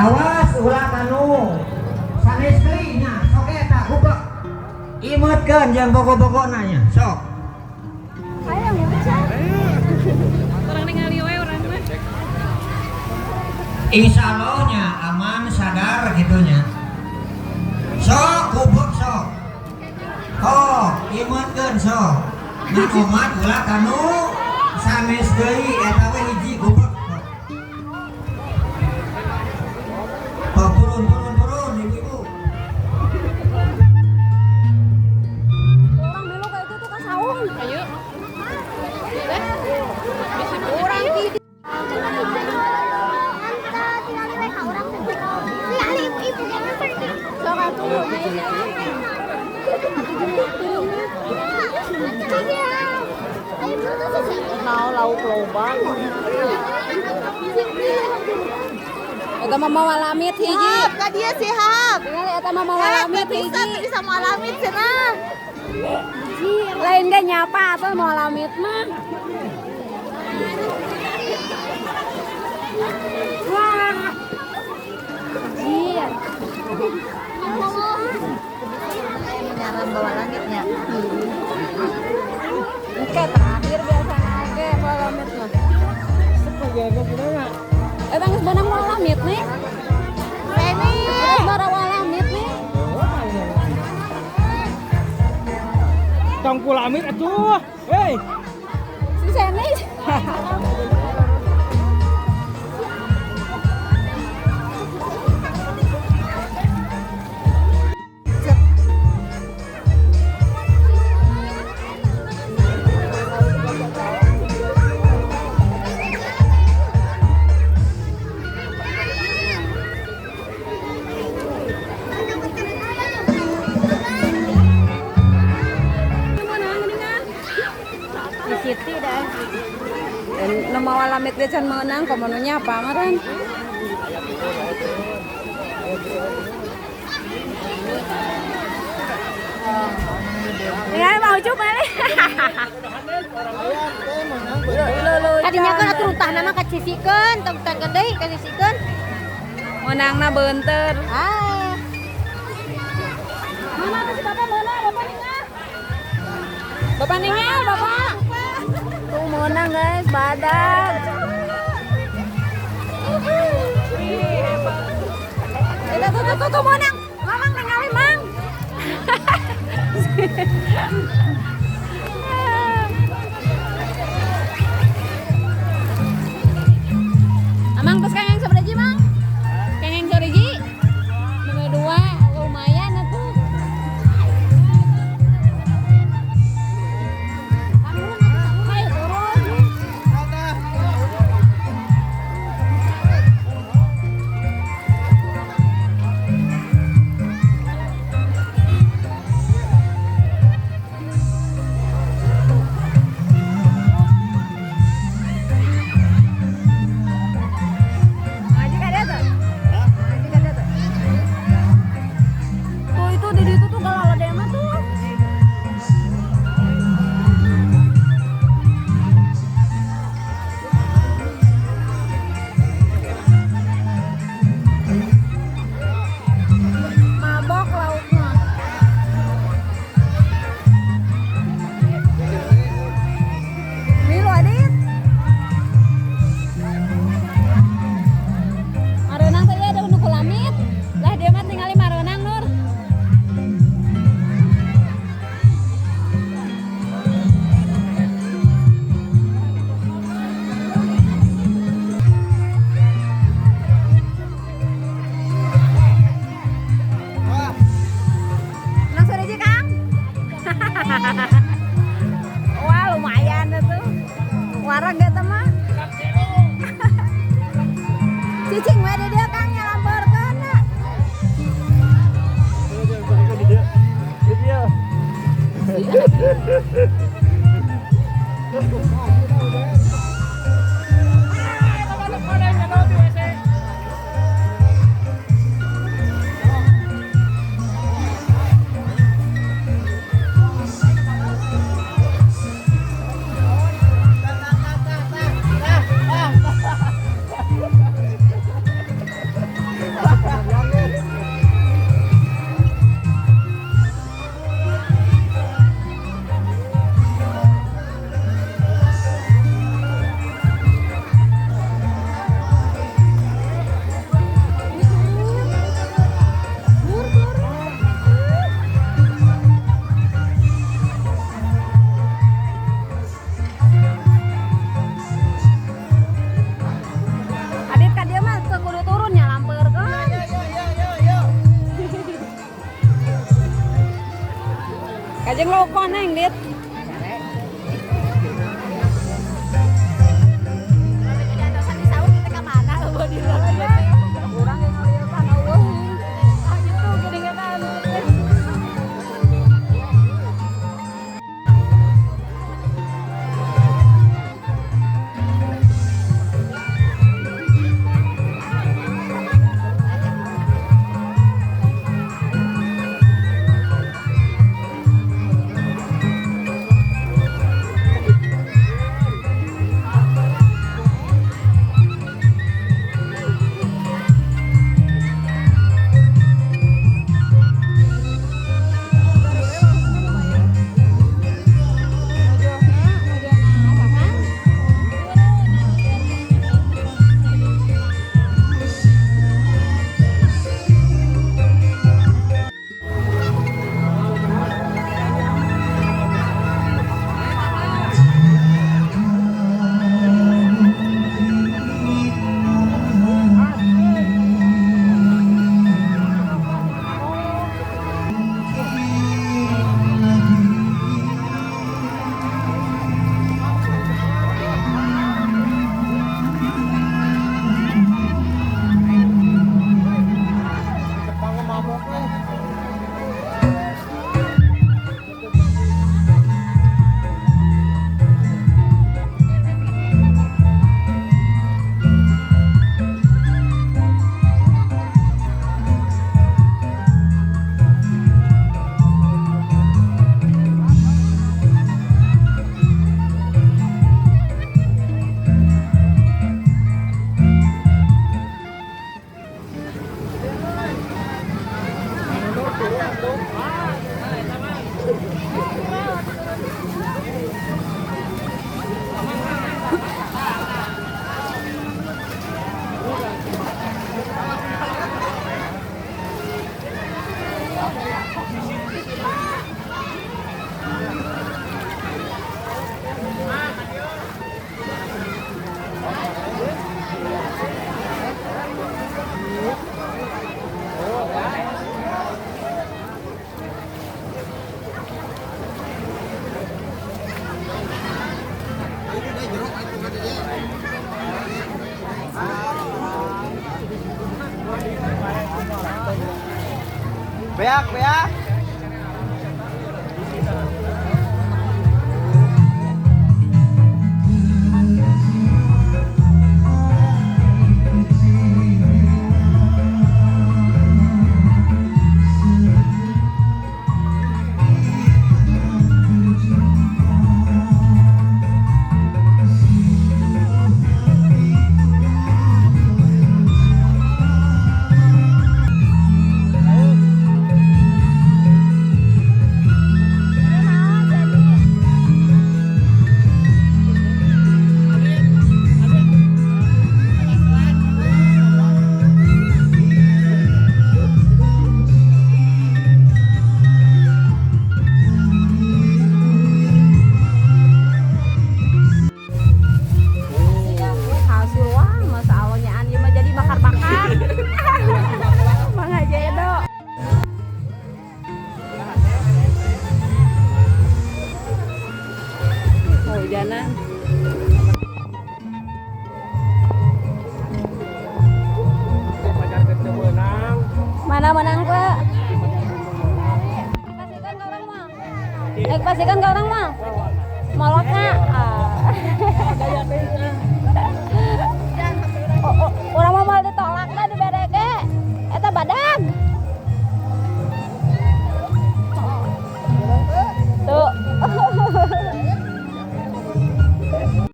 Awas ulah kanu sanes deui nya sok eta gubek. Imeutkeun jeung bogo-bogona nya sok. Hayang ya. Orang ningali we urang mah. Insya Allah nya aman sadar gitunya. Sok gubek sok. Oh, imeutkeun sok. Nah omat ulah kanu sanes deui eta we hiji gubek. Oh, turun turun turun ibu-ibu. Orang dulu kayak itu tuh ka saung. Ayo. Orang di Sok atuh. Mau lauk loba. Eta mah mawa lamit hiji. Ka dia sihab. Tinggal eta mah mawa lamit Bisa hiji. bisa mau lamit cenah. Lain ge nyapa atuh mawa lamit mah. Wah. Jir. Nyaran bawa langitnya. Oke, terakhir biasa ge mawa lamit mah. Eta geus beunang mawa lamit nih. Seni. Geus bara mawa lamit nih. Tong kulamit atuh. Hei. Si Seni. Di Siti dah. Dan nu mawa lamit ge can meunang komo nu nyapa meureun. Ya mau coba nih. Tadinya kan atuh runtahna mah kacisikeun, tong tong deui kacisikeun. Meunangna beunteur. Ah. Mana tuh si bapak meunang, bapak ningal. Bapak ningal, bapak. Tuh meunang guys, badak. Tuh tuh tuh tuh meunang. Mamang ningali mang. Amang terus kengeng sabaraha mang? Kengeng sabaraha? Nomor 2 lumayan atuh. Ayo turun. Ngaji ka dia tuh? Ngaji ka dia tuh? Tuh itu di situ tuh kalau ada mah tuh. Mabok lautnya. Milu Adit. Marenang tadi ada nu kulamit. Lah dia mah tingali marenang Nur. Menang sore aja, Kang. Wah, lumayan tuh. Wareg eta mah. Cicing we di dieu Kang nyalampeurkeun. Jeung lauk koneng, Dit. Urang yang ngalieutan eueuh. Ah gitu geuningan. Beak, beak. Hasil wah masa awalnya an ieu mah jadi bakar-bakar. Mang Haji Edo. Hujanan. Mana menang, Pak? Pastikan ke orang mah. Pastikan ke orang mah. Moloknya. Ah.